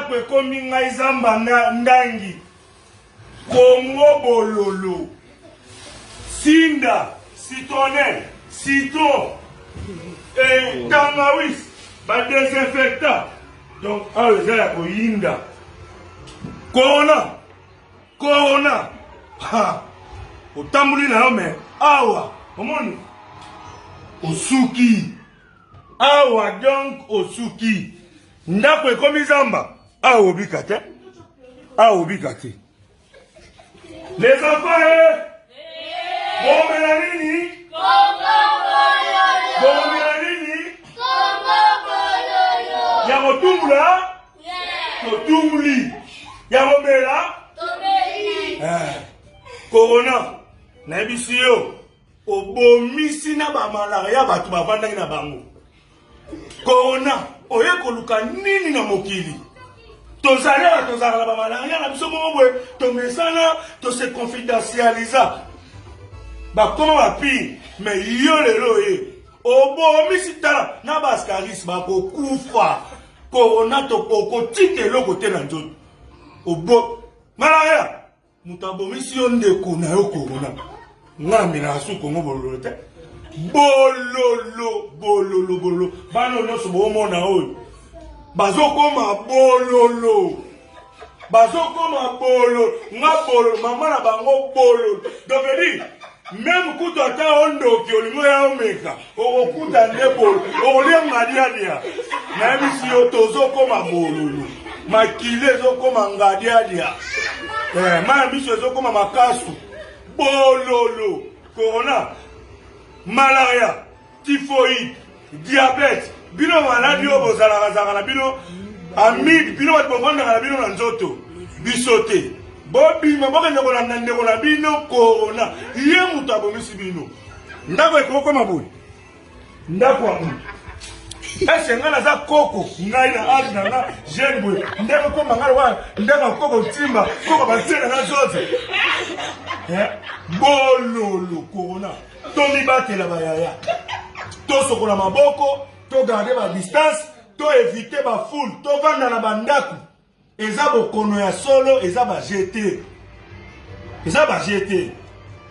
Ndako ekomi ngai zamba ndangi. Kongo bololo. Sinda, citronnelle, citron, et tangawis, ba désinfectant. Donc awa eza ya koyinda. Corona, corona. Ha. Otamboli na yo me awa omoni osuki awa donc osuki ndako ekomi zamba awa obika te awa obika te les enfants eh? bomela nini bomela nini ya kotumula totumuli ya komela eh. corona nayebisi yo Obomisi na ba malaria bato bavandaki na bango. Corona, oye koluka nini na mokili? Tozali awa tozalaka na ba malaria na biso moko boye, tomesana, to se confidentialisa. Bakoma ba pire, mais yo lelo oye obomisi tala na ba ascaris bakokufa. Corona to okotika eloko te na nzoto. Obo malaria Moto abomisi yo ndeko na yo corona. Nga namelaka su Congo bololo te. Bololo, bololo, bololo. Bana nyonso boomona oyo. Bazokoma bololo. Bazokoma bololo. Nga bololo, mama na bango bololo. Donc veut dire meme kutu ata ondoki olingi oya omeka okokuta nde bolo okolia ngadiadia nayebisi yo tozokoma bololo makili ezokoma ngadiadia eh, mai ya miso ezokoma makasu bololo corona malaria typhoïde diabète bino maladi oyo bozalaka zalaka na bino amide bino bato bovandaka na bino na nzoto biso te bobima bokende kolanda ndeko na bino corona ye moto abomisi bino ndako ekokoma boye ndako ya moto ese ngai naza koko ngai na age na nga jeune boye ndeko koma ngai lokola ndako ya koko ntimba koko batie na nga zozo eh, bololo corona tomibatela bayaya tosokola maboko togarde ba distance to evite ba foule tovanda na bandako eza bokono ya solo eza ba jete eza ba jete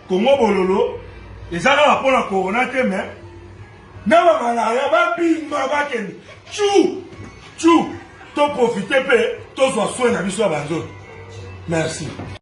kongo bololo eza kaka mpo na corona te me na bamalaria babima bakende cu cu toprofite mpe tozwa soin na biso ya banzoto merci.